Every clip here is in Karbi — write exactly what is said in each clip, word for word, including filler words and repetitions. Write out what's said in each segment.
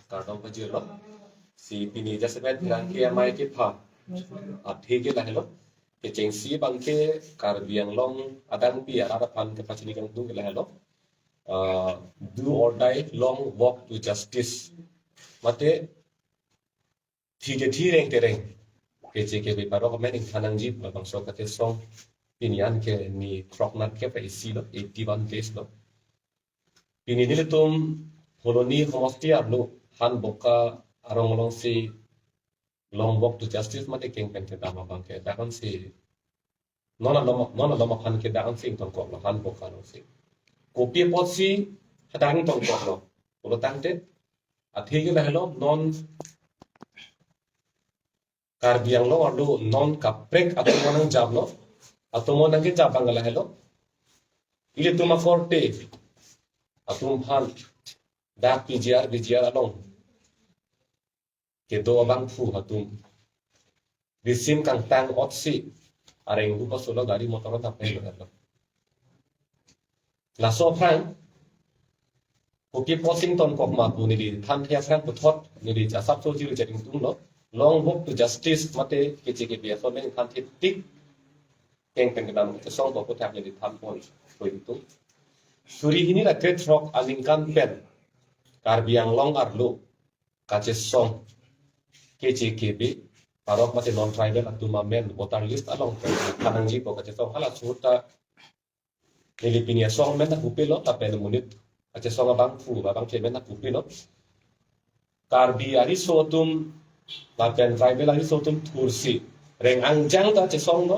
Kardom pajirlo. Si pini jasemet pherangke amei kepha athe ke lahelo. Kechengsi abangke Karbi Anglong adang pi arat aphan kepachini kangtung ke lahelo. Uh, do or die, long walk to justice. Mate thi te thi, reng te reng. Keche kebe parok amen ingthan nangji, labangso kachesong pini an ke ni throknat kep isi lo, eighty one days lo. Pini nelitum Phuloni homosti arlo Hanboka arong alongsi long walk to justice mate keng pen kedam abangke dak ansi non alom, non alom aphan ke dak ansi ingtonkoklo, Hanboka alongsi. Kopi apotsi hadak ingtonkoklo pulo tangte, athe ke lahelo, non Karbi Anglong arlo non kaprek atomo nangjaplo, atomo nangkejap abang lahelo. Ilitum akorte atum aphan dak P G R, V G R along kedo abangphu atum risim kangtang otsi areng rupa solo gari motor ta pen lo. Laso aphrang kopi apotsi ingtonkok ma pu neli thanthe aphrang puthot neli jasap so jiru jaring tung lo. Long walk to justice mate keche kebe ason pen thanthe tik keng pen kedam kachesong ko puthak neli thanpon koi tung. Suri hini ra krethrok aningkan pen Karbi Anglong arlo kachesong keche kebe parok mate non tribal atum amen voter list along pen ingthan nangji pu kachesong halaso ahut ta neli pini asong amen ta pupilo, lapen monit kachesong abangphu abangke amen ta pupilo. Karbi ariso atum lapen tribal ariso atum thursi reng angjang ta chesonglo,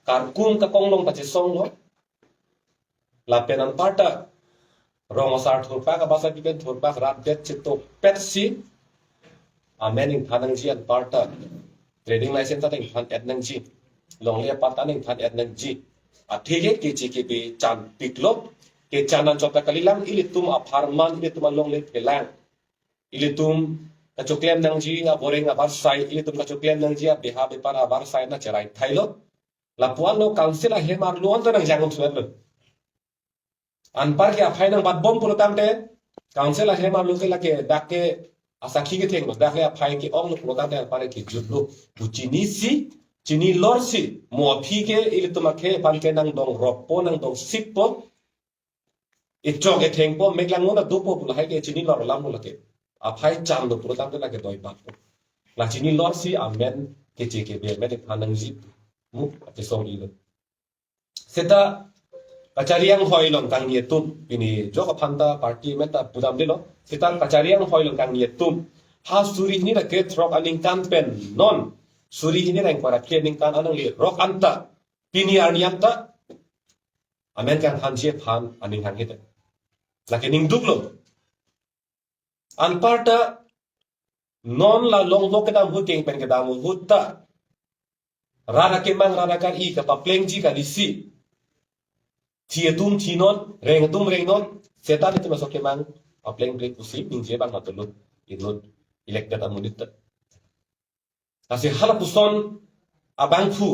karkum kakong along ta chesonglo. Lapen anparta rong asar thurpak, abasa kipen thurpak, rat det chetokpetsi amen ingthan nangji, anparta trading license ta ingthan et nangji, longle apat ta ingthan et nangji. Athe ke keche kebe chanpiklo, kechan anchot ta kalilang, ilitum apharman, ilitum alongle phelang, ilitum kachoklem nangji aboreng abarsai, ilitum kachoklem nangji abeha bepar abarsai na cherai thailo. Lapuan lo council ahem arlo anta nangjang um suet lo. Anpar ke aphai nangbatbom pulo tangte, council ahem arlo ke lake dak ke asakhi kethenglo, dak ke aphai ke-ong lo pulo tangte anpar ke jutlo. Pu chinisi, chinilorsi, mo aphi ke ilitum akhei aphan ke nangdong roppo, nangdong sikpo, ichok ethengpo, mek langnon adopo pu lahai ke chinilor alam lo lake. Aphai chanlo pulo tangte lake doibatpo. La chinilorsi amen keche kebe amen ingthan nangji pu kachesong ilo. Seta kachari anghoi along kangni atum, pini jok aphan ta party amen ta pudamdelo. Seta kachari anghoi along kangni atum, ha suri hini ra krethrok aningkan pen non suri hini ra ingkoi ra phli aningkan alanglirok anta, pini arni anta amen kangthanji aphan aning hanghe te. Lake ningduklo. Anparta non la long walk kedam ahut, keng pen kedam ahut ta rat akemang, rat akar-i kapaplengji kalisi. Thi atum thinon, reng atum rengnon, seta netum laso kemang papleng break pusi ningje abang matulun inut elected amonit ta. Lasi halapuson abangphu,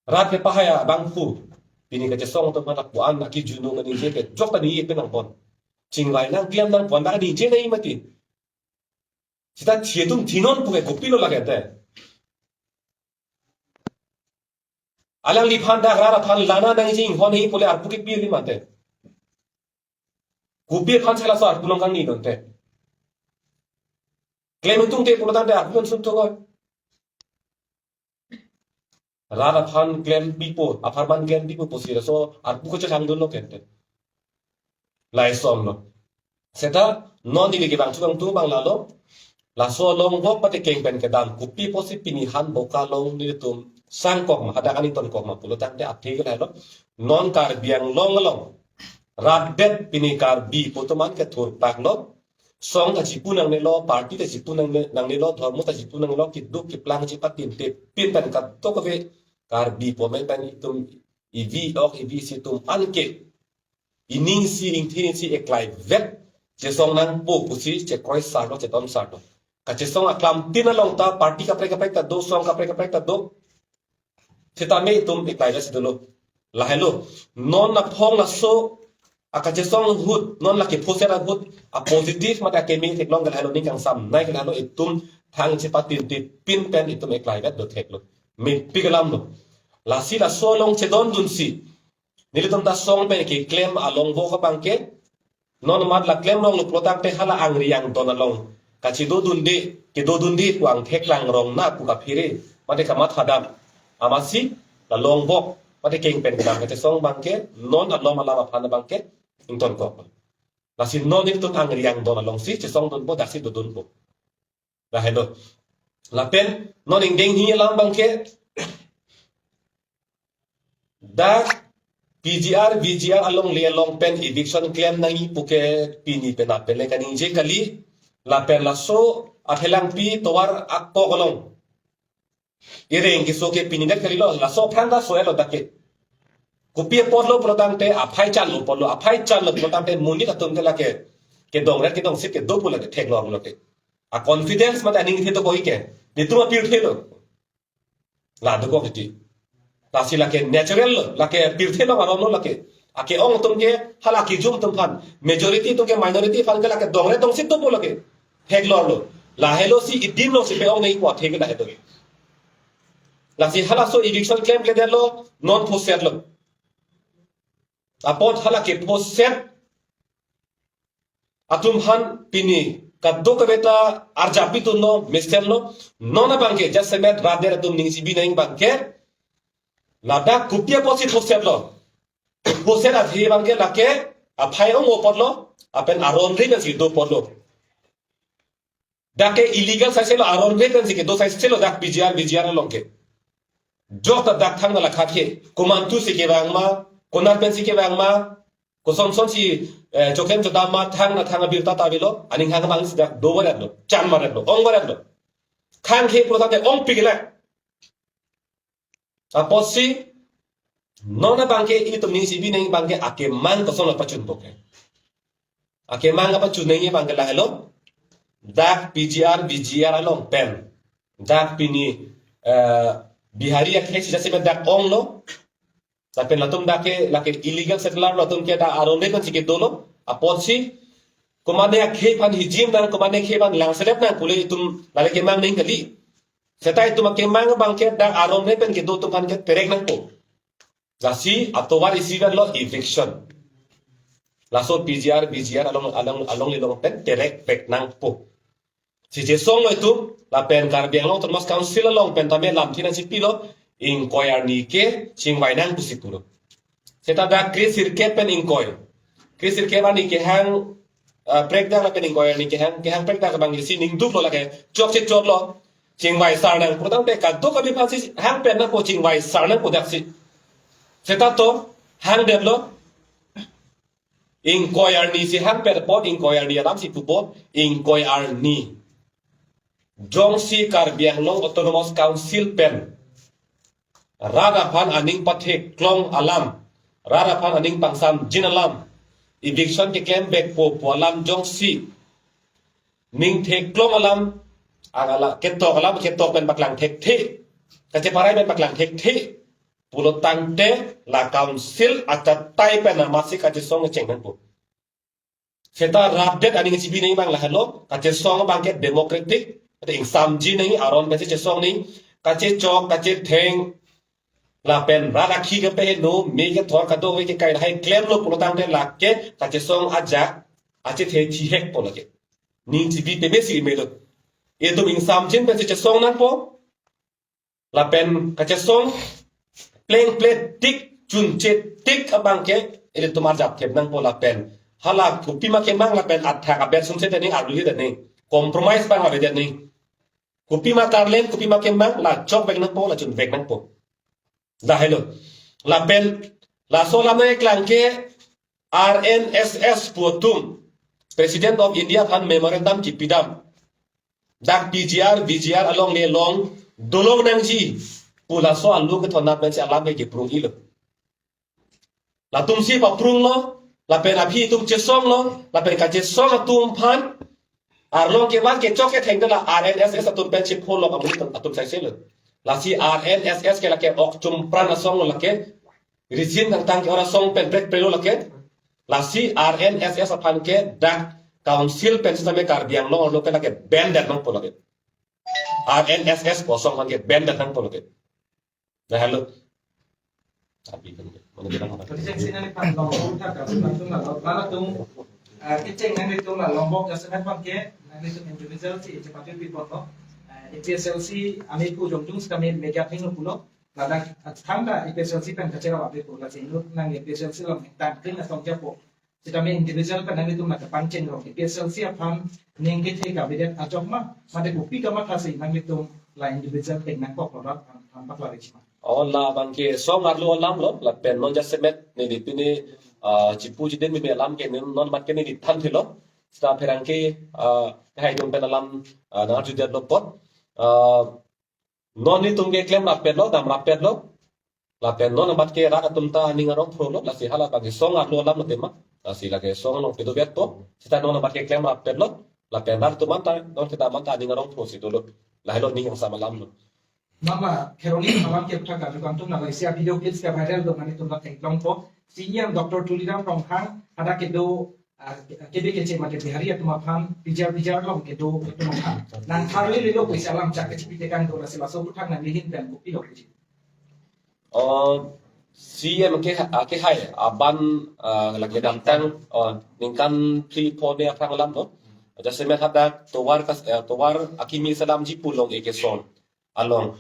rat kepahai abangphu, pini kachesong atum aphan lapu-an aki junung aningje ke jok ta ningje pen nangpon. Chingvai nangklem nangpon ta ningje nai mati. Seta thi atum thinon pu ke kopilo lake te. Alangliphan dak rat aphan lana nangji inghon hi pule arpu kepi ri mate. Kopi aphan sela so arpu along kangni donte. Klem tungte pulo tangte arpu kan sum thokoi. Rat aphan klem pipo, apharman klem pipo pusi laso arpu kachethang dunlo kente. Laisonlo. Seta non neli kevang chuvang tu abang lalo. Laso long walk mate keng pen kedam, kopi pusi pini Hanboka along nelitum sangkok ma, hadak aning tonkok ma pulo tangte athe ke lahelo. Non Karbi Anglong along rat det pini Karbi pu atum an kethurpaklo. Song ta chipu nangnelo, party ta chipu nangne-, nangnelo, dhormo ta chipu nangnelo, keduk keplangji patin te pin pen kadokave Karbi pu amen pen itum ivi ok ivi si atum anke ining si, ingthin si eklai vet, chesong nangpo pusi chekroi sarlo, cheton sarlo. Kachesong aklam tin along ta party kaprek kaprek ta do, song kaprek kaprek ta do. Sitame itum eklai vet si dolo. Lahelo, non aphong laso akachesong ahut, non lake phoset ahut, a positive mate akeme theklong ke lahelo, ning kangsam nai ke lahelo, itum thang chepatin ti pin pen itum eklai vet do theklo. Mepik alam lo. Lasi laso along chedondunsi nelitum ta song pen keklem along vo abang ke, non mat la klem rong lo pulo tangte hala angri angdon along kachedodunde, kedodunde pu angthek lang rong na pu kaphere mate kamatha dam. Amatsi la long vok mate keng pen kedam kachesong abang ke, non alom alam aphan abang ke ingtonkok. Lasi non nelitum angri angdon alongsi chesongdunpo, daksi dodunpo. Lahelo. Lapen non ingdeng hini alam abang ke, dak P G R, V G R alongle along pen eviction klem nangji pu ke pini penap pen le kaningje kali, lapen laso athelangpi tovar akok along ireng keso ke pini det kalilo, laso aphrang ta so-etlo dak ke. Kopi apotlo pulo tangte aphai chanlo apotlo, aphai chanlo pulo tangte monit atum ke lake kedongret kedongsit kedo pu lake theklong lo ke. A confidence mate aning the dokok ke. Netum apirthe lo. La dokok titi. Lasi lake natural lo, lake pirthe lo aron lo lake. Ake-ong atum ke, hala kijum atum aphan, majority atum ke minority aphan ke lake dongret dongsit do pu lake. Theklong lo. Lahelo si idim lo si pe-ong nangji pu athe ke lahelo. Lasi halaso eviction klemkledetlo, non phosetlo. Apot hala kephoset atum aphan pini kadokave ta arjap pitun lo, mesen lo, non abang ke jasemet rader atum ning chibi nangji abang ke, ladak kopi apotsi phosetlo. Phoset athe abang ke lake aphai ong apotlo, lapen aron ri pensi do apotlo. Dak ke illegal saiselo, aron ri pensi kedo saiselo dak P G R, V G R along ke. Jok ta dak thang na lakhat ke, komantu si kevang ma, konat pensi kevang ma, kosonson si, eh, choklem chodam ma, thang na thang abirta ta avelo, aning hang abang si dak do varetlo, chan varetlo, ong varetlo. Khang khe pulo tangte ongpik le. Apotsi, non abang ke itum ning chibi nangji abang ke akemang kosonlo pachun bok ke. Akemang kapachun nangji abang ke lahelo. Dak P G R, V G R along pen. Dak pini, eh, Bihari akhei si jasemet dak onglo. Lapen latum dak ke, lake illegal settler lo atum ke dak aron ri pensi kedo lo. Apotsi, komatne akhei aphan hijim nang, komatne akhei aphan langselet nang pule itum lale kemang nangji kali. Seta itum akemang abang ke dak aron ri pen kedo atum aphan ke terek nangpo. Lasi atovar isi vet lo eviction. Laso P G R, V G R along, along, alongle along pen terek vek nangpo. Si chesong lo itum, lapen Karbi Anglong Autonomous Council along pen tame lamthe nangchipilo, ingkoi arni ke chingvai nang pusi pulo. Seta dak kre sirkep pen ingkoi. Kre sirkep arni kehang, ah, prekdak lapen ingkoi arni kehang, kehang prekdak abang isi ning duk lo lake, chokche chot lo. Chingvai sar nang, pulo tangte kadokave aphansi hang pen nangpo, chingvai sar nangpo daksi. Seta to, hangdetlo. Ingkoi arni si hang pen apot, ingkoi arni alam si pupo, ingkoi arni. Jongsi Karbi Anglong Autonomous Council pen rat aphan aning patheklong alam, rat aphan aning pangsamjin alam, eviction keklem vekpo pu alam jongsi ning theklong alam, ang ala ketok alam, ketok pen paklang thekthe, kacheparai pen paklang thekthe pulo tangte la council achatai pen amatsi kachesong cheng nangpo. Seta rapdet aning chibi nangji abang lahelo, kachesong abang ke democratic, ate ingsamji nangji aron pensi chesong nangji, kachechok, kachetheng, lapen rat akhi kepeheno, me kethor kadokave kekai lahai klemlo pulo tangte lake kachesong ajak, achethe thihekpo lake. Ning chibi pemesi melo. Itum ingsamjin pensi chesong nangpo. Lapen kachesong plengple tik, chunche tik abang ke ilitum arjap thep nangpo lapen hala kopima kemang lapen athak abet sumse ta ning, aruli ta ning, compromise abang avedet ning. Kopima karlen, kopima kemang, la chok vek nangpo, la chun vek nangpo. Lahelo. Lapen laso alam nangkeklang ke R N S S pu atum President of India aphan memorandum kipidam. Dak P G R, V G R alongle along dolong nangji pu laso alu kethon nat pensi alam ke kiprung-ilo. Latumsi paprunglo, lapen aphi atum chesonglo, lapen kachesong atum aphan arlong kevan kechok ketheng ta la R N S S atum pensi pholok amonit atum saiselo. Lasi R N S S ke lake ok chumpran asong lo lake. Rijin tangtang ke ora song pen prek prelo lake. Lasi R N S S aphan ke dak council pen sitame Karbi Anglong arlo ke lake ban det nangpo lake. R N S S kosong aphan ke ban det nangpo lake. Dah halo. Tapi kan, mana bilang apa? Kecheng si nangliphan Lombok ta ka, latum latum, latum, eh, kecheng nanglitum la Lombok jasemet aphan ke, nanglitum individual si chepathu pipo to. Eh, A P H L C ami pu jongtung sitame mega thing lo pulo. Ladak, eh, thangta A P H L C pen kacherap ave pu, lasi inut nang A P H L C along tang kring asong japo. Sitame individual pen nanglitum nangkepangcheng rong, A P H L C aphan ning kethe kavedet ajok ma, mate kopi kamatha si nanglitum la individual pen nangkok lo rat aphan, aphan paklar isi ma. Oh, labang ke song arlo alam lo, lapen non jasemet neli pini, ah, chipu chidin meme alam ke non, non mat ke neli thanthelo. Seta pherangke, ah, hai dong pen alam, ah, nang arjudet lo apot. Ah, non nelitum ke klemrap pet lo, damrap pet lo. Lapen non amat ke rat atum ta aning arong phro lo, lasi hala bagi song arlo alam lo tema. Lasi lake song along kedo bet po. Seta non amat ke klemrap pet lo. Lapen rat atum anta, non kita anta aning arong phro si dolo. Lahelo ning yang sama alam lo. Mama, Kheroni alam ke pha ka dukan tum na isi a video clips ke viral do mani tum la theklong po. Senior Doctor Tuliram Ronghang, ada kedo, ah, kebe keche mate Bihari atum aphan, pijar pijar long kedo atum aphan. Nang tharli lilo pusi alam chak keche pite kan do lasi laso puthak nangli ahin pen kopi lo keche. Oh, C M ke, ah, ke hai, aban, ah, lake damtang, oh, ningkan phli pho ne aphrang alam lo. Jasemet hadak tovar kas, eh, tovar akimi selam ji pulong eke son along.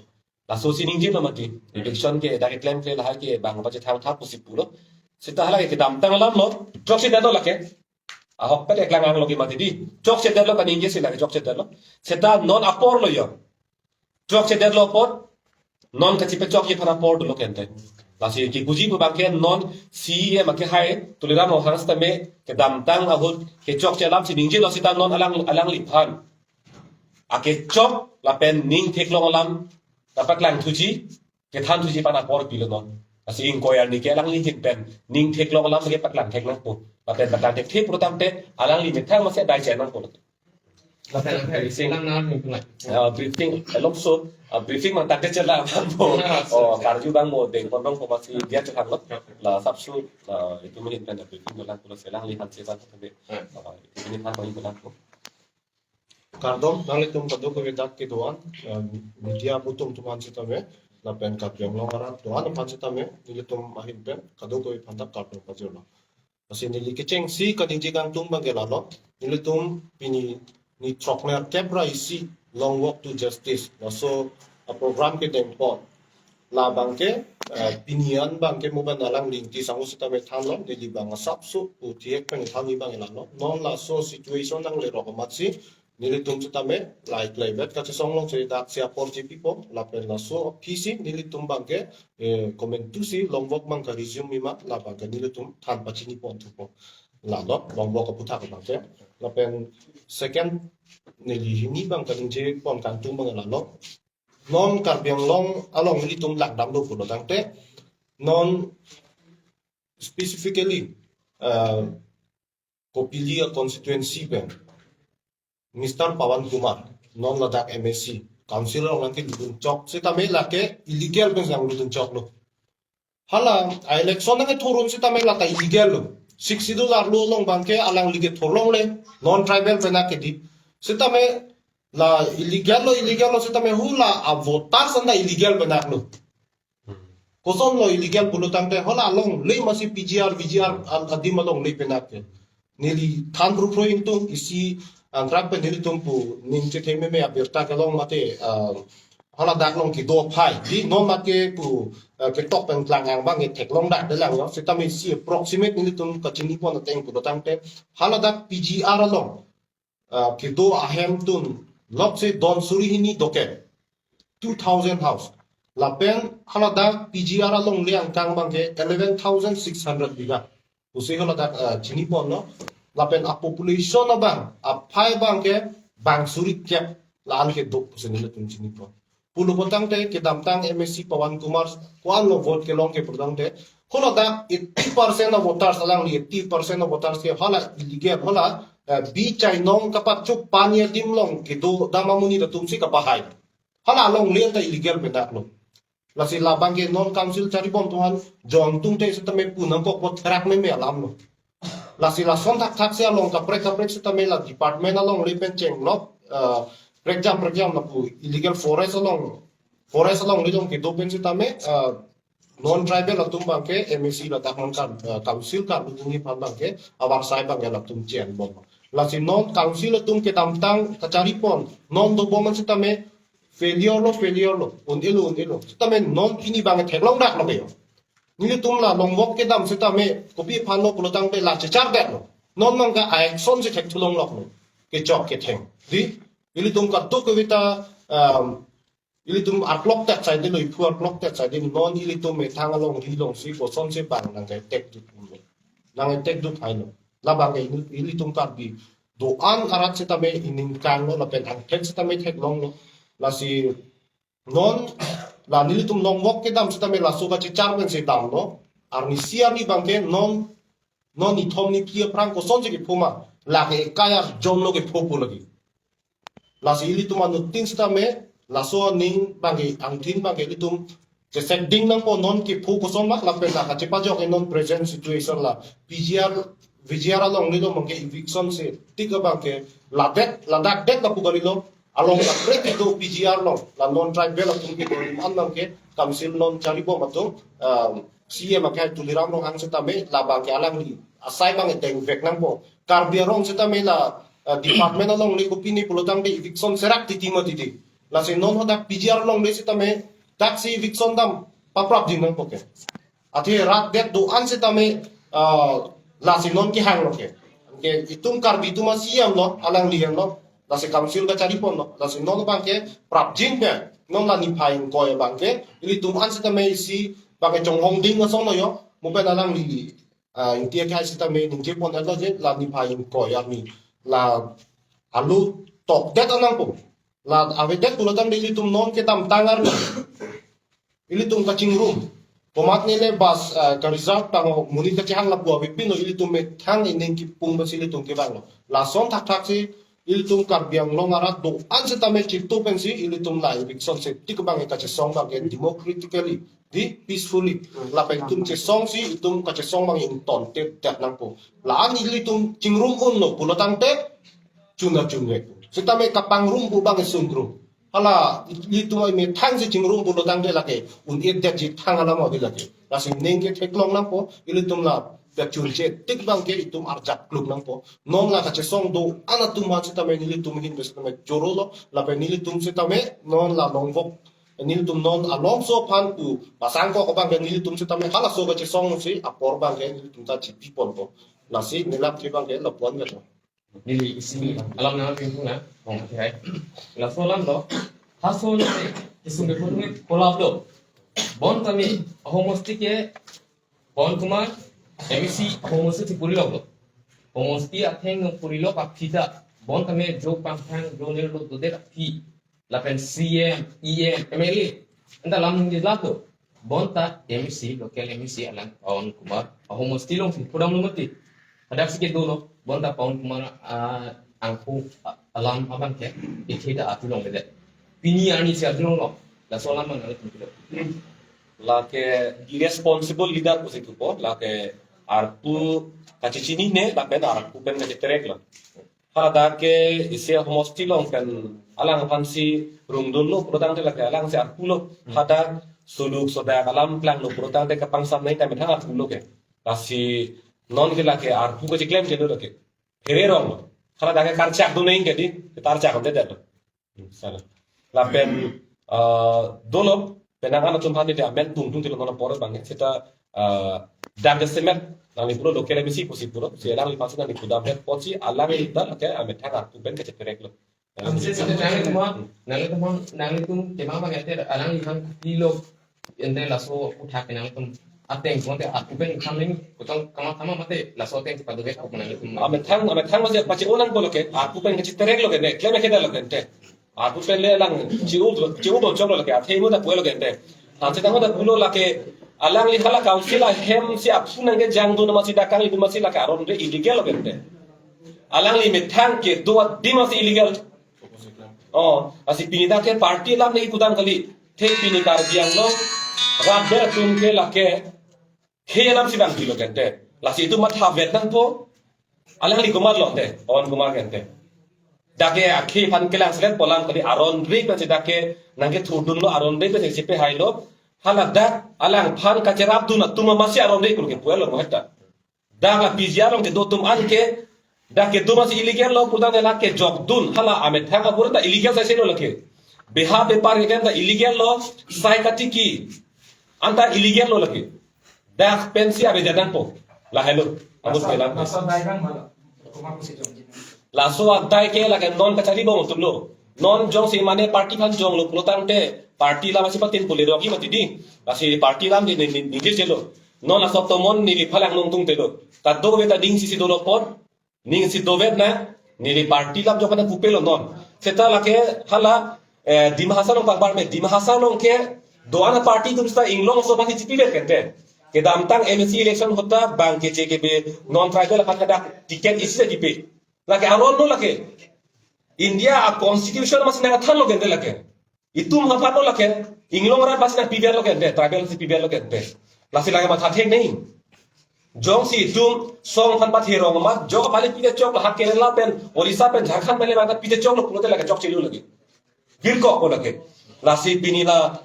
Laso si ningje lo mati. Eviction ke dak keklem ke lahai ke bang pachethang thap pusi pulo. Seta hala ke damtang alam lo. Chokchedet lo lake. Ahok pet eklang ang lo ke mati di. Chokchedet lo kaningje si lake chokchedet lo. Seta non apor lo yo. Chokchedet lo apot. Non kachepechokji aphan apor dolo kente. Lasi kipuji pu bang ke non C M ake hai Tuliram Ronghang sitame kedamtang ahut kechokche alam si ningje lo seta non alang, alangliphan akechok lapen ning theklong alam ta paklang thuji, kethan thuji aphan apor pilo non. Lasi ingkoi arni ke alangli ahin pen ning theklong alam ke paklang thek nangpo. Lapen paklang thekthe pulotangte alangli methang masi dai chai nangpo. Lapen briefing. Lang na nung tulai. Ah, briefing, eh, longso, ah, briefing mang tangte chela nangpo. Ah, so, oh, so. Karju bang mo deng pondong po masi dia chekang lo. La sapsu, ah, itu menit pen briefing dolang pulo selang lihan seban tapi. Ah. Ah, itu menit han bang dolang po. Kardom, nanglitum kadokave dak kedo-an, eh, media atum atum aphan sitame, lapen Karbi Anglong arat do-an aphan sitame, nelitum ahin pen, kadokave aphan dak kardom pajirlo. Lasi neli kecheng si kaningje kangtung bang ke lalo, nelitum pini ni throknerkep ra isi Long Walk to Justice, laso a program kedeng pon. Labang ke, eh, pini an bang ke mo ban alangli ingti sangu sitame thanlo, neli bang asapso pu thihek pen thanji bang lalo. Non laso situation nanglerok amat si, nelitum sitame, like, like, bet kachesong long si dak si apor chepipo, lapen laso aphi si, nelitum bang ke, eh, comment tu si, Long Walk bang ke resume mi ma, labang ke nelitum than pachini pon thupo. Lalo, Long Walk aputhak bang ke. Lapen second, neli hini bang kaningje pon kangtung bang lalo. Non Karbi Anglong along nelitum langdam do pulotangte, non specifically, uh, Kopili a constituency pen, Mister Pawan Kumar, non ladak M A C, council along nangkelutdun chok, sitame lake illegal pen nanglutdun choklo. Hala, a election nangkethurun sitame lata illegal lo. Sixth Schedule arlo along bang ke alangli kethur longle, non tribal pen akedi. Sitame la illegal lo, illegal lo sitame hula a voters anta illegal pen aklo. Koson lo illegal pulotangte hala alongle masi P G R, V G R ad-, adim alongle pen ak ke. Neli than pru pru ingtung isi angkrak pen nelitum pu ning chethe meme abirta kelong mate, ah, hala dak long kedo aphai. Di non mate pu, ah, ketok pen klang ang bang e theklong dak de lang lo. Sitame isi approximate nelitum kachini pon ateng pulotangte hala dak P G R along, ah, kedo ahem tun lok se don suri hini doke, two thousand house. Lapen hala dak P G R alongle angkang bang ke eleven thousand six hundred bigha. Pusi hala dak, ah, chini pon lo. Lapen a population abang, aphai bang ke bang suri kep la-an kedo pusi nelitum chini pon. Pulo pulotangte kedamtang M A C Pawan Kumar ko-an lo vote kelong ke pulotangte hala dak eighty percent of voters alangli eighty percent of voters ke hala illegal hala, eh, bi chainong kapachuk pani adim long kedo dam amonit atum si kapahai. Hala alongle ta illegal pen aklo. Lasi labang ke non council charibom atum aphan jongtungte sitame pu nangkok bot therak meme alam lo. Lasi lason thakthaksi along kaprek kaprek sitame la department alongle pen chenglok, eh, prekjam prekjam lapu illegal forest along, forest alongle along kedo pen sitame, eh, non tribal atum abangke M A C ladak non kan, eh, council kan atum aphan abangke avarsai abangke latum chen bom. Lasi non council atum kedamtang kacharipon, non dobom an sitame failure lo, failure lo, un-elo, un-elo. Sitame non pini abangke theklongdaklo ke yo. Nelitum la longvok kedam sitame kopi aphanlo pulotangte la chechardetlo. Non abangke a-action si thekthulongloklo. Kechok ketheng. Di, ilitum kaduk kevita, um, ilitum arklok tet saidelo, iphu arklok tet saidelo, non ilitum methang alongri alongsi kosonsi abang nangketekduk lo. Nangketekduk hailo. Labangke ili-, ilitum Karbi do-an arat sitame iningkanglo, lapen angthek sitame theklonglo. Lasi non la nelitum longvok kedam sitame laso kachechar pensi damlo. Arnisi arni abangke non, non nithom niphli aphrang kosonsi kepho ma, lake ekai arjonlo kepho pu lagi. Lasi ilitum anuttin sitame laso aning abangke angthin abangke ilitum chesekding nangpo, non kepho koson ma lapen la kachepajok e non present situation la P G R, V G R alongle along abangke eviction si tik abangke ladet, ladakdet lapu kalilo. Along kaprek kedo P G R along, la non tribal atum kedo atum an abangke council non charibom atum, um, C E M akehai Tuliram Ronghang sitame labangke alangli asai abangke dengvek nangpo. Karbi Anglong sitame la, uh, department alongle kopine pulotangte eviction serak titi ma titi. Lasi non hadak P G R alongle sitame daksi eviction dam paprapjin nangpo ke. Athe rat det do-an sitame, ah, lasi non kehanglo ke. Ke itum Karbi atum a-C E M lo, alangli hanglo, lasi council kachariponlo, lasi non abangke prapjin ke, non la niphai ingkoi abangke, ilitum an sitame isi abangke chonghongding asonlo yo, mo pen alangli, ah, Ingti akehai sitame ningjepon-etlo je, la niphai ingkoi arni, la alu tokdet anang po. La avedet pulotangte ilitum non kedamtang arni ilitum kachingrum. Komatne le bus, eh, ka-reserve tang monit kachehang lapu avepinlo, ilitum methang ining kipung pensi ilitum kevanglo. Lason thakthaksi ilitum Karbi Anglong arat do-an sitame chito pensi ilitum la eviction si tik abangke kachesong abangke democratically, di peacefully. Lapen itum chesongsi itum kachesong abangke ingtontedet nangpo. La-an ilitum chingrum unlo pulotangte chuna chunvek. Sitame kapangrum pu abangke sungrum. Hala ilitum ai methang si chingrum pulotangte lake un-edetji thang alam ave lake. Lasi ning ketheklong nangpo, ilitum la kachunche tik abangke itum arjap kluk nangpo. Non la kachesong do-an atum ha sitame nelitum ahin pen sitame chorolo, lapen nelitum sitame non la longvok, nelitum non alongso aphan pu pasang kok abangke nelitum sitame halaso kachesong si apor abangke nelitum ta chipiponpo. Lasi nelap ke abangke lapu-an ke to. Neli isi alam nangpinpuna, mong hai. Laso alam lo, halaso lo, isung ke pun kolap lo. Bon tame, ahomosti ke, Pawan Kumar, M A C ahomosti si puri lo. Homosti atheng nung puri lo aphi ta. Bon tame jo pangthang jo nir lo dodet aphi. Lapen C E M, E M, M L A. Anta lam ningje lap lo. Bonta M A C, local M A C alang Pawan Kumar ahomosti along si pudam lo mati. Hadaksi kedo lo, bonta Pawan Kumar, ah, angku, ah, alam abangke, ikhe ta atu longledet. Pini arni si atu longlo, laso alam abang nangtum pilo. Lake irresponsible leader pusi thupo, lake arpu kachechinine, lapen arpu pen kacheterek lo. Hadak ke isi homosti along pen alang aphansi rungdunlo pulotangte lake alangsi arpulo. Hmm. Hadak suluk sodak alam klanglo pulotangte kapangsam nai ta methang arpulo ke. Lasi non ke lake arpu kacheklemkle lo lake. Here rong. Hadak ke karchak do nai ke di, karchak ante det lo. Hmm, sana. Lapen, eh, dolo, penang an atum aphan neli amen tungtung tilo non apor abang seta, eh, dak kesemet nangli pulo local M A C pusi pulo, si alangliphan si nangli pudam het apotsi alangli ta lake amethang arpu pen kacheterek lo. Amse seta nanglitum, nanglitum, nanglitum kemang abang ete alangliphan kopilo ente laso uthak nangtum ateng konte arpu pen kam nangtum kotong kama kama mate laso ateng padovet kok nangtum. Amethang, amethang masi pache-o nangpo lake, arpu pen kacheterek lo ke ne, klem ke da lo ke ente. Arpu pen le alang chiu chiu do chok lo ke, athe mo ta pulo ke ente. Hanse tang mo ta pulo lake, alangli hala council ahem si aphu nangkejang do namasi dakang ibu masi lake aron re illegal lo ke ente. Alangli methang kedo adim masi illegal. Oh, lasi pini dak ke party alam nangkipudam kali. The pini Karbi Anglong rat ber atum ke lake khei alam si bang pilo ke ente. Lasi itum mathavet nangpo. Alangli komatlo ante, Pawan Kumar ke ante. Dak ke akhei aphan kelang selet polang kali aron ri pensi dak ke nangkethurdunlo, aron ri pensi chepehailo. Hala dak alangphan kacherapdun atum amatsi aron ri pulo ke puelo mo heta. Dak la P G R along kedo atum an ke dak kedo amatsi illegal lo putangte la kejokdun, hala amethang apor ta illegal saise lo lake. Beha bepar ke kan ta illegal lo, sai katiki anta illegal lo lake. Dak pensi abejanangpo. Lahelo. Abut pelang. Laso adai bang mala. Kuma kusi jongji. Laso adai ke lake non kachari bong atumlo. Non jongsi mane party aphan jonglo pulotangte party alam si patin pule dogi mati dei. Lasi party alam di ni ni ni jelo. Non laso tomon neliphan lang nongtungtelo. Kadokave ta ningsisi dolo apot. Ningsi dovet na, neli party alam jok pada pupelo non. Seta lake hala, eh, Dima Hasao along pangbar me, Dima Hasao along ke do-an aparty atum seta Inglong aso aphan chipiver kente. Kedamtang M A C election ahut ta bang ke J K B non tribal aphan hadak ticket isi sa kipe. Lake aron lo lake. India a constitution amatsi nangthanlo kente lake. Itum aphan lo lake, Inglong arat amatsi nangpiverlo kente, tribal si piverlo kente. Lasi lake matha thek nai. Jongsi itum song aphan patherong amat, jok aphan le pite choklo, ha Kerala pen, Orissa pen, Jharkhand pen le bang ta pite choklo pulote lake chokchelo lake. Girkokpo lake. Lasi pini la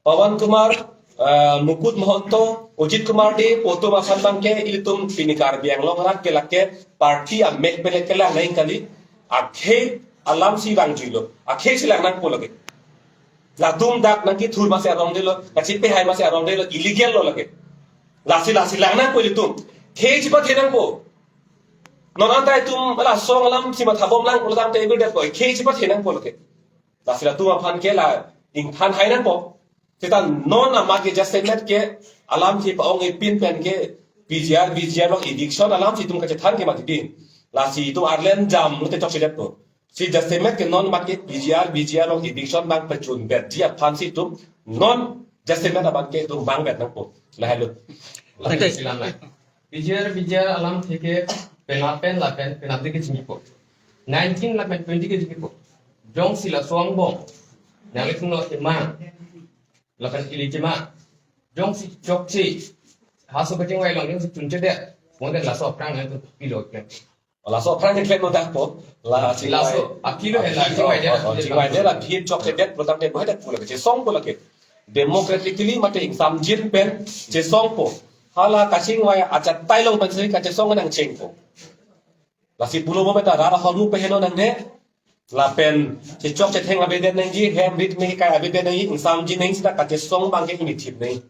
Pawan Kumar, eh, Mukut Mahanta, Ajit Kumar Dey, pu atum aphan bang ke ilitum pini Karbi Anglong arat ke lake party amek pen le kelang nai kali, akhei alam si vangjuilo, akhei si lang nangpo lake. Latum dak nangkethur amatsi aron delo, kachepehai amatsi aron delo, illegal lo lake. Lasi lasi lang nangpo ilitum. Khei chepathe nangpo. Non anta itum la song alam si mathabom lang pulotangte ebil det ko. Khei chepathe nangpo lake. Lasi latum aphan ke la ingthan hai nangpo. Seta non amat ke jasemet ke alam si pa-ong epin pen ke P G R, V G R along eviction alam si itum kachethan ke mati dei. Lasi itum arlem jam lote chokchedetpo. Si jasemet ke non amat ke P G R, V G R along eviction bang pachunbetji aphan si itum non jasemet amat ke itum bang bet nangpo. Lahelo. Thank you. P G R, V G R alamthe ke penap pen lapen penapdik ke chingkipo. Nineteen lapen twenty ke chingkipo. Jongsi laso angbong nanglitum lo kemang. Lapen ili kemang. Jongsi chokche. Haso kachingvai along jongsi chunchedet. Mo den laso aphrang nangtum pilo klem. Laso aphrang ke klem nodakpo. La chingvai. Laso, apilo he la chingvai de. Oh, oh, chingvai de la phir chokchedet pulotangte mo hedet pulo ke chesongpo lake. Democratically mate ingsamjin pen chesongpo. Hala kachingvai achatai along pensi kachesong nangchengpo. Lasi pulo mo meta rara hormu peheno nangne. Lapen chechok chetheng avedet nangji, hem rit me kai avedet nangji, ingsamjin nangji seta kachesong bang ke imithip nangji.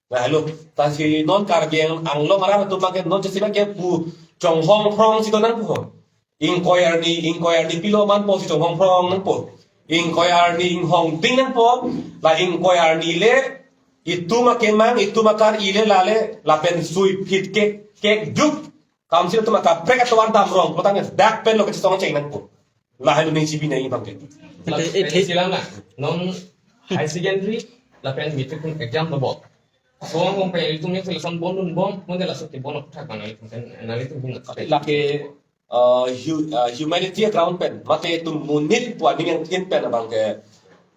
Lahelo, lasi non Karbi Ang-, Anglong arat atum bang ke non chesima ke pu chonghong phrong si do nangpo. Ingkoi arni, ingkoi arni pilo manpo si chonghong phrong nangpo. Ingkoi arni inghong ding nangpo, la ingkoi arni le itum akemang, itum akar-i le lale, lapen sui phit ke, kekjuk, council atum akaprek atovar damrong, pulotangte dak pen lo kachesong cheng nangpo. Lahelo ning chipi nai bang ke. Lapen, eh, eh, silang na, non high secondary, lapen matric exam lo bo. Song bong pe itum yang selesan bonun bom, mo den laso ti bonok thak mana itum kan, na itum hina. Lake, uh, hu-, uh, humanity ground pen, mate itum monit pu aning angthin pen abang ke,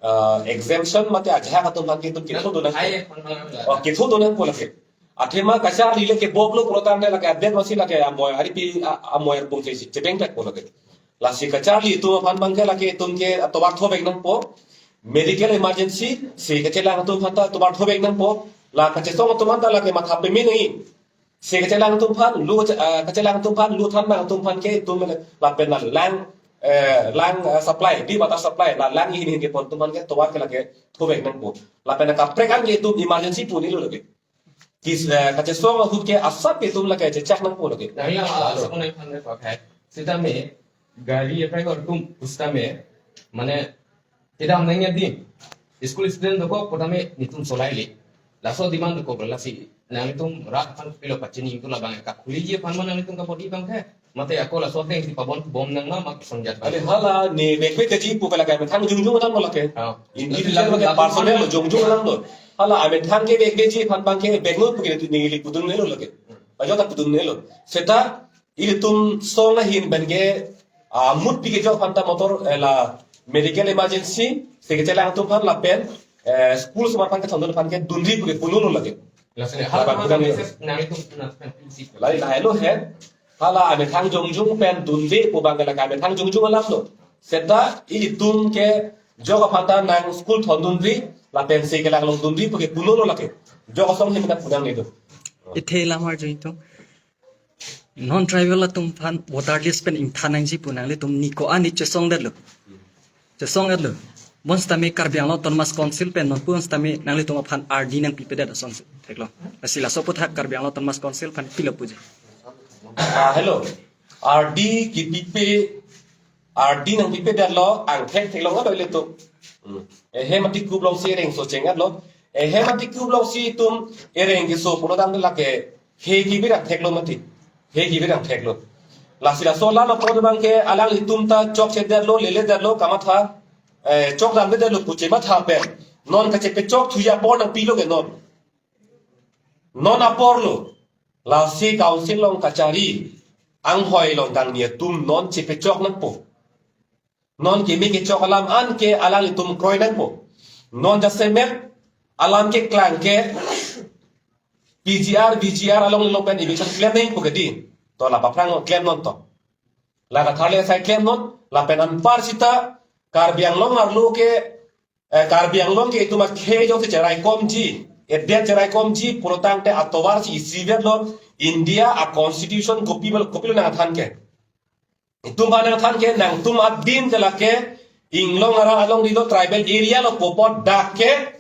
uh, exemption mate ajahak atum bang ke itum ketho do nang. Ai, kon bang. Oh, ketho do nangpo lake. Athema kacharli le keboklo pulotangte lake adet amatsi lake amoi aripi a-, amoi arpung si chepeng pek po lake. Lasi kacharli itum aphan bang ke lake itum ke atovar thovek nangpo. Medical emergency, se kachelang atum aphan ta atovar thovek nangpo. La kachesong atum aphan ta lake matha peme nangji. Se kachelang atum aphan, lu, ah, kachelang atum aphan, lu than nang atum aphan ke itum le lapen la lang, eh, lang, eh, supply, di water supply, la lang ihin ihin kepon atum aphan ke atovar ke lake thovek nangpo. Lapen kaprek an ke itum emergency pu nilo lake. Kis, eh, kachesong ahut ke asap itum lake chechak nangpo lake. Nang ya, ah, laso ko nai phan ne pakai. Sitame, gari ya kai gor tum, sitame, mane, kedam nang ya di. School student dokok, potame, netum solai le. Laso demand dokok, lasi, nanglitum rat aphan pilo pachini, itum labang, kakhuliji aphan ma nanglitum kabodi bang ke. Mate ako laso ateng si pabon bom nang ma mak sonjat. Ane hala ne vekve kaji pu kala ka methang jongjong alam lo lake. Oh. Individual lake personal lo jongjong alam lo. Hala amethang ke vekve ji aphan bang ke veknon pu ke tu neli pudun nelo lake. Pajok ta pudun nelo. Seta ilitum song ahin pen ke, ah, mut pi kejok aphan ta motor, eh, la medical emergency, se kachelang atum aphan lapen, eh, school osomar aphan kethondun aphan ke dunri pu ke punun lo lake. Laso ne hala hala pudun nelo. Nanglitum na pen si. Lahelo he. Hala amethang jongjung pen dunde pu abang ke lake amethang jongjung alam lo. Seta ilitum ke jok aphan ta nang school thondunri, lapen se kelang longdunri pu ke pulo lo lake. Jok asong si mena punang ni do. Ithe lamar jo itum. Non tribal atum aphan voter list pen ingthan nangji pu nanglitum ni ko-an ni chesongdetlo. Chesongdetlo. Bonsitame Karbi Anglong Autonomous Council pen nonpu bonsitame nanglitum aphan R D nangpipedet ason si theklong. Lasi laso aphuthak Karbi Anglong Autonomous Council aphan pilo puji. Ah, hello. R D kipipe, R D nangpipedetlo, angthek theklong ado ilitum. Hmm. Ehem atikup alongsi ereng so chengatlo. Ehem atikup alongsi itum ereng keso pulotangte lake he kibirang theklo mati. He kibirang theklo. Lasi laso alam apot abang ke alanglitum ta chokchedetlo, leledetlo, kamatha, eh, chokdamdetlo pu chematha pen. Non kachepechok thuji apor nangpilo ke non. Non apor lo. Lasi council along kachari anghoi along kangni atum non chepechok nangpo. Non keme kechok alam an ke alanglitum kroi nangpo. Non jasemet alam keklang ke P G R, V G R along along pen eviction klem nangpo ke di. To la paphrang klem non to. La katharle asai klem non, lapen anpar sita Karbi Anglong arlo ke, eh, Karbi Anglong ke itum akhei jongsi cheraikomji, edet cheraikomji pulotangte atovar si isivet lo India a constitution kopilo, kopilo nangthan ke. Itum aphan nangthan ke nangtum adin ke lake inglong arat along dilo tribal area lo pu apot dak ke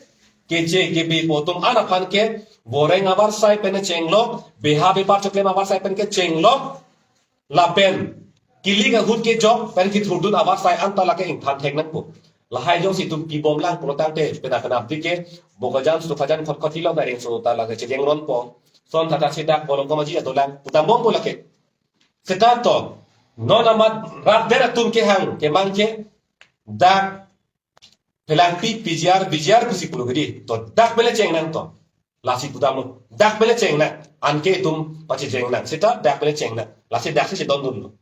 keche kebe pu atum an aphan ke boreng avarsai pen chenglok, beha bepar choklem avarsai pen ke chenglok, lapen kilik ahut kejok pen kithurdun avarsai anta lake ingthan thek nangpo. Lahai jongsi itum pibomlang pulotangte pena pena abdi ke Bokajan Sukhajan Khatkhati along ta ereng so ta lake chejeng ronpo. Son tata sidak bolong komaji adolang putambompo lake. Seta to, non amat rat der atum kehang kemang ke dak Phelangpi P G R, V G R pusi pulo ke di. To dak pele cheng nang to. Lasi pudamlo. Dak pele cheng nang. Anke itum pachecheng nang. Seta dak pele cheng nang. Lasi dak si chedondunlo.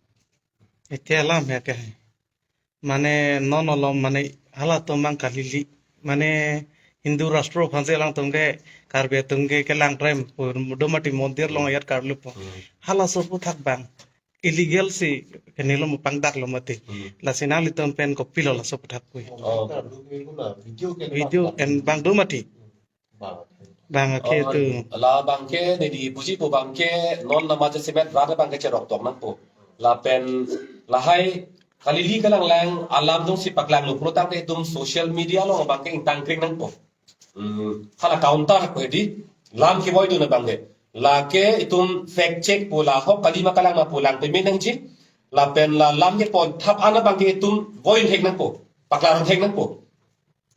Ite alam ya ke. Mane non alom mane halatum abang kalili. Mane Hindu rastro aphansi alangtum ke Karbi atum ke kelang trem pu do mati mondir along ayat karlu po. Hmm. Halaso aphuthak abang illegal si kenelo mo pangdaklo mati. Hmm. Lasi nanglitum pen kopilo laso aphuthak pu. Oh. Video ke abang do mati. Bang ke Oh, tu. La abang ke neli puji pu abang ke non nama jasemet rat abang ke cherok tong nangpo. Lapen lahai kalili kalanglang alam jongsi paklanglo pulotangte itum social media along abang ke ingtang kring nangpo. Hmm, hala counter ko di lam kevoidun abang ke. Lake itum fact check pu la ahok kali ma kalang ma pu lang peme nangji. Lapen la lam kepon thap an abang ke itum voidun thek nangpo. Paklang thek nangpo.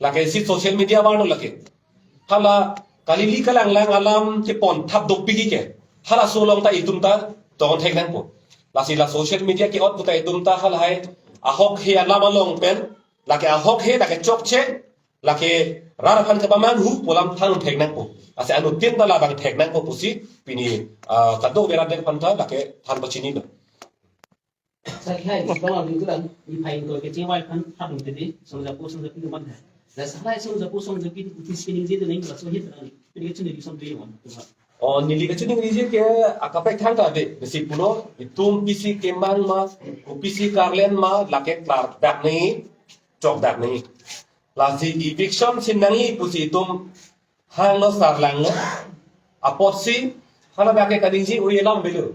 Lake si social media abar lo lake. Hala kalili kalanglang alam kepon thap dopik ke. Halaso along ta itum ta tong thek nangpo. Lasi la social media ke-ot pu ta itum ta halahai ahok he alam along pen, lake ahok he lake chokche, lake rat aphan kepamanghu pu alam than thek nangpo. Lasi anuttin ta labang thek nangpo pusi pini, ah, kadokave rat aphan ta lake than pachinilo. Saklai, sekolah minggu dan, ipai itu kecil wai kan, tak mungkin di, song japu, song japu mana? Dan saklai song japu, song japu itu kutis pining jadi nih, kalau song itu kan, ini kecil di song japu. Oh, neli kachiningri ke akaprek thangta de, besi pulo, itum pisi kemang ma, kopisi karlen ma, lake klardak nangji, chokdak nangji. Lasi eviction si nangji pusi itum hanglo sarlanglo. Apotsi, hala dak ke kaningje oi alam avelo.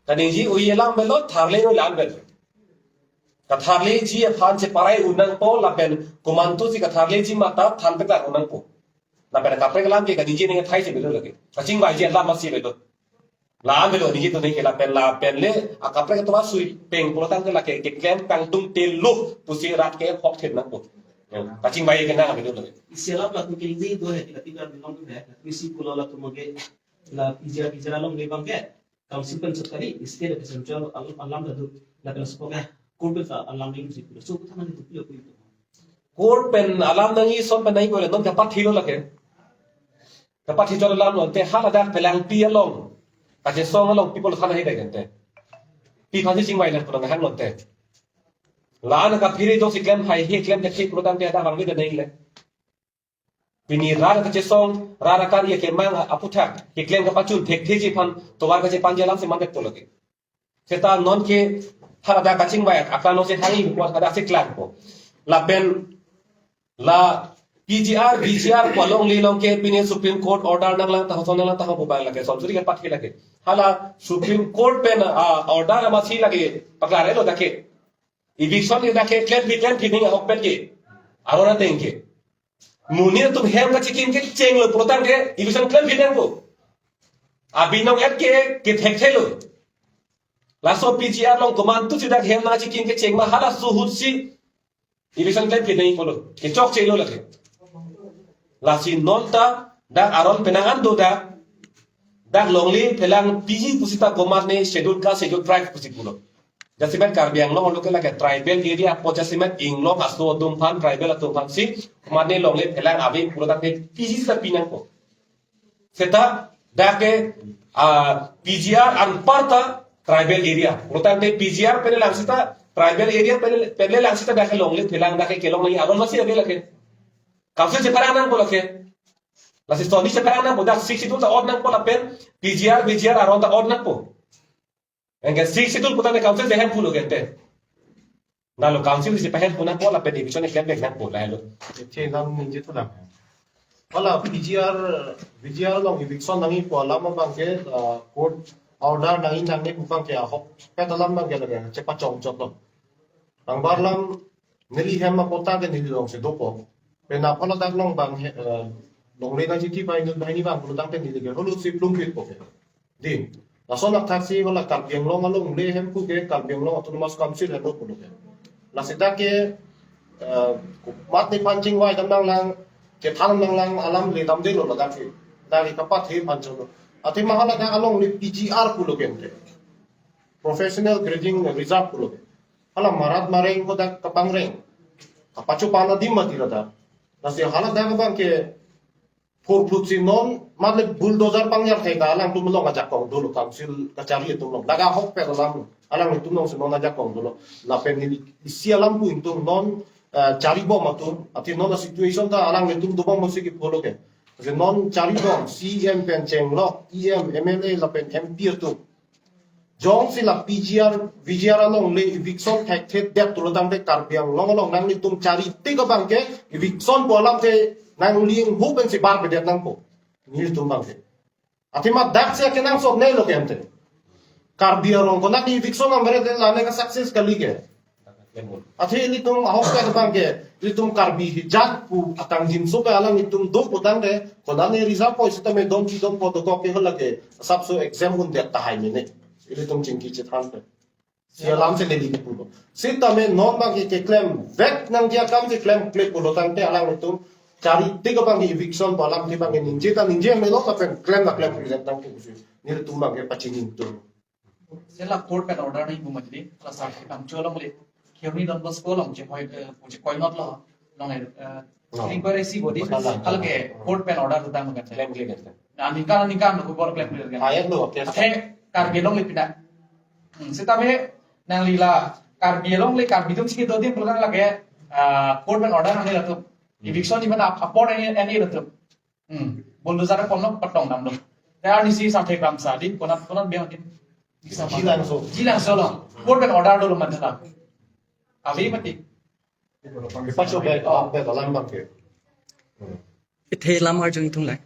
Kaningje oi alam avelo, tharle oi alam avelo. Katharleji aphan cheparai un nangpo, lapen komantusi katharleji ma ta than peklar un nangpo. Lapen kaprek alam ke kaningje ning thai si avelo lake. Kachingvaiji alam masi avelo. La-an avelo ningje tu ningje lapen lapen le akaprek atum asui peng pulotangte lake keklem kangtung telo pusi rat ke hok thet nangpo. Ya, kachingvai ke nang avelo lake. Isi alam latum ke ini do hai, kita tinggal bilang tu hai. Isi pulo latum ke la P G R, P G R along le abang ke. Council pen sorkari, state ke central alam, alam dah tu. Lapen sekolah kurbe ta alam ini sih. So, kita mana tu pilo pilo. Court pen alam nangji, son pen nangji ko le, non kapathilo lake. Kapathi chot alam lo te, haladak Phelangpi along, kachesong along people than ahe dai ante. Pi aphansi chingvai nang pu nang hang lo te. La-an kaphere jongsi klem hai he klem thekthe pulotangte hadak vangve dei le. Pini rat kachesong, rat akari kemang aphuthak keklem kapachun thektheji aphan tovar kachepanji alam si mandet pulo ke. Seta non ke haladak kachingvai aklan lo se hanging ko haladak si klangpo. Lapen la P G R, V G R pu alongle along ke pine Supreme Court order nanglang ta hoson nanglang ta hobo bang lake, son suri ke pathe lake. Hala Supreme Court pen, ah, order amatsi lake paklarelo dak ke. Eviction ke dak ke klempi klempi ning ahokpet ke. Aron ateng ke. Monit atum hem kachikim ke chenglo pulotangte eviction klempi nangpo. Abinong et ke kethekthelo. Laso P G R along komantusi dak hem nangchikim kecheng ma halaso ahutsi eviction klempi nangji pulo. Kechokchelo lake. Lasi non ta dak aron penang an do dak, dak longle phelang piji pusita komatne Scheduled Caste, Scheduled Tribe pusi pulo. Jasemet Karbi Anglong along ke lake tribal area apot jasemet inglong aso atum aphan, tribal atum aphansi komatne longle phelang ave pulotangte piji sita pinangpo. Seta dak ke, ah, P G R anparta tribal area. Pulotangte P G R pen lelang sita tribal area pen, pen lelang sita dak ke longle phelang dak ke kelong lagi aron amatsi ave lake. Council chepherang nangpo lake. Lasi sonni chepherang nangpo, dak Sixth Schedule ta on nangpo lapen P G R, V G R aron ta on nangpo. Anke Sixth Schedule pulotangte council chehem pulo gente. Nalo council chepahem pu nangpo lapen eviction klemvek nangpo lahelo. Che nang ningje thulang. Hala P G R, V G R along eviction nangji pu alam abang ke, ah, court order nangji nangne pu abang ke ahokpet alam abang ke lake chepachongchotlo. Nangbar alam neli hem apatta ke neli alongsi dopo. Penap haladak along abang he, eh, longle nangchikim bai nut bai ni abang pulotangte neli ke holo si plungpitpo ke. Di, lason athak si hala Karbi Anglong alongle hem pu ke Karbi Anglong Autonomous Council hem pu ke. Lasi dak ke, eh, mat nephan chingvai dam nanglang, kethan nanglang alam le damdelo ladak ke. Dak ke kapathe aphan cholo. Athema haladak alongle P G R pulo gente. Professional Grazing Reserve pulo ke. Hala marat mareng hadak kapangreng. Kapachopan adim mati ladak. Lasi haladak abang ke phurphut si non, matle bulldozer pangyar thek alangtum along ajakong dolo, council kachari atum along. Dak ahokpet alam, alangtum alongsi non ajakong dolo. Lapen neli isi alam pu ingtung non, eh, charibom atum, athe non a-situation ta alangtum dobom si kipulo ke. Lasi non charibom, C E M pen chenglok, E M, M L A lapen M P atum. Jongsi la P G R, V G R alongle eviction thekthe det pulotangte Karbi Anglong along nanglitum chari tik abang ke eviction pu alam ke nangli inghu pensi barbedet nangpo. Nelitum abang ke. Athema dak si akenangsot nelo ke ante. Karbi arong konat eviction ameret lane ka-success kali ke. Athe ilitum ahokpet abang ke, ilitum Karbi hijat pu akangjinso ke alanglitum do pulotangte, konane reserve po sitame don ti don po dokok ke hala ke, asapso exam undet tahai mene. Ilitum chingki chethan pe. Si alam si neli kipulo. Sitame non abang ke keklemvek nangji akam si klemkle pulotangte alanglitum chari tik abang ke eviction pu alam si abang ke ningje ta ningje melo lapen klem ta klem present tangte pusi. Nelitum abang ke pachini tum. Sela court pen order nangji pu mati, la sar ke Kangchu alongle. Kheroni Don Bosco along chehoi, eh, chekoinot lo. Along, eh, Oh. Inquiry si bodi. Masalah. Hal ke court pen order hutang kan. Claim clear kan. Na ningkan ningkan ko bor claim clear kan. Ayat lo, okay. Athe Karbi alongle pina. Hmm, sitame nangli la Karbi alongle Karbi atum si kedo adim pulotangte lake, ah, court pen order nangne latum. Hmm. Eviction ni mana apor ani, ani latum. Hmm. Bulldozer ponlo patong damlo. Te arnisi Santhe Kramsa di konat konat biang di. Jilangso. Jilangso lo. Court pen order dolo mati la. Ave mati. Pacho be, ah, be alam abang ke. Ithe lam arjung ithung lai.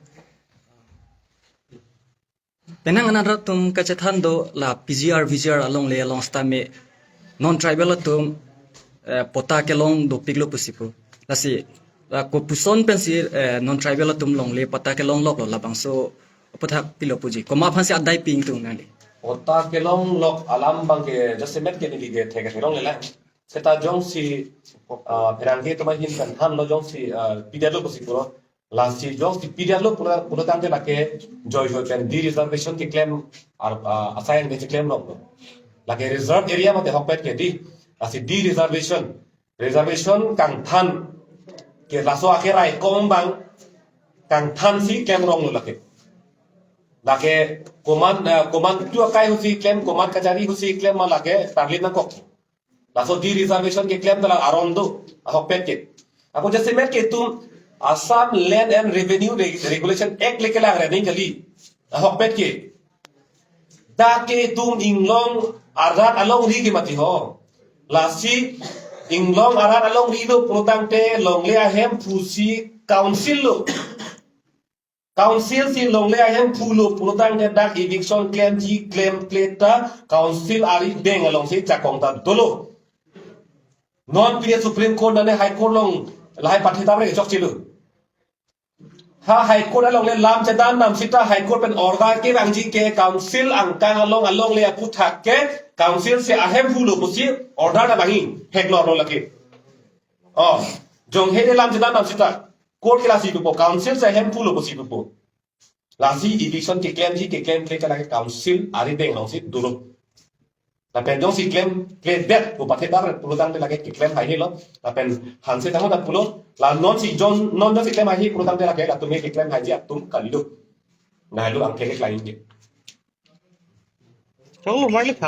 Penang anat rat atum kachethan do la P G R, V G R alongle along sitame non tribal atum, eh, patta kelong dopiklo pusi pu. Lasi, la kopuson pensi, eh, non tribal atum longle patta kelong loklo labangso aphuthak pilo puji. Komat aphansi adai pi ingtung nangli. Patta kelong lok alam abang ke jasemet ke neli ke thek theklongle lang. Seta jongsi, ah, pherangke atum ahin kan thanlo jongsi, ah, pidetlo pusi pulo. Lasi jongsi pidetlo pulo, pulotangte lake joijoi pen de-reservation keklem ar, ah, asai an keklem longlo. Lake reserve area mate ahokpet ke di. Lasi de-reservation. Reservation kangthan ke laso ake raikom abang kangthan si klem longlo lake. Lake komat, eh, komat tu akai ahutsi klem, komat kachari ahutsi klem ma lake tarlin nangkok. Laso de-reservation keklem ta la aron do, ahokpet ke. Ako jasemet ke itum Assam Land and Revenue Re-, Regulation Act le kelang rening kali. Ahokpet ke. Dak ke itum inglong Arat alongri ke mati ho. Lasi inglong arat alongri lo pulotangte longle ahemphu si council lo. Council si longle ahemphu lo pulotangte dak eviction klemji klemkle ta council arideng alongsi jakong ta dolo. Non pine Supreme Court nane High Court along lahai pathe damre chokchelo. Ha High Court alongle lam chedan nam sita High Court pen order kevangji ke council angkang along alongle aputhak ke council si ahemphu lo pusi order ta vangji, heklor lo lake. Oh, jonghe ne lam chedan nam sita court ke lasi pupo, council si ahemphu lo pusi pupo. Lasi eviction keklemji keklemkle ke lake council arideng alongsi dolo. Lapen jongsi klemkledet pu pathe damre pulotangte lake keklem haihelo. Lapen hanse tangho ta pulo. La non si jon non jongsi klem haihe pulotangte lake latum ke keklem haiji atum kalilo. Nahelo angthek ke klem ke. Chong lo mai le tha.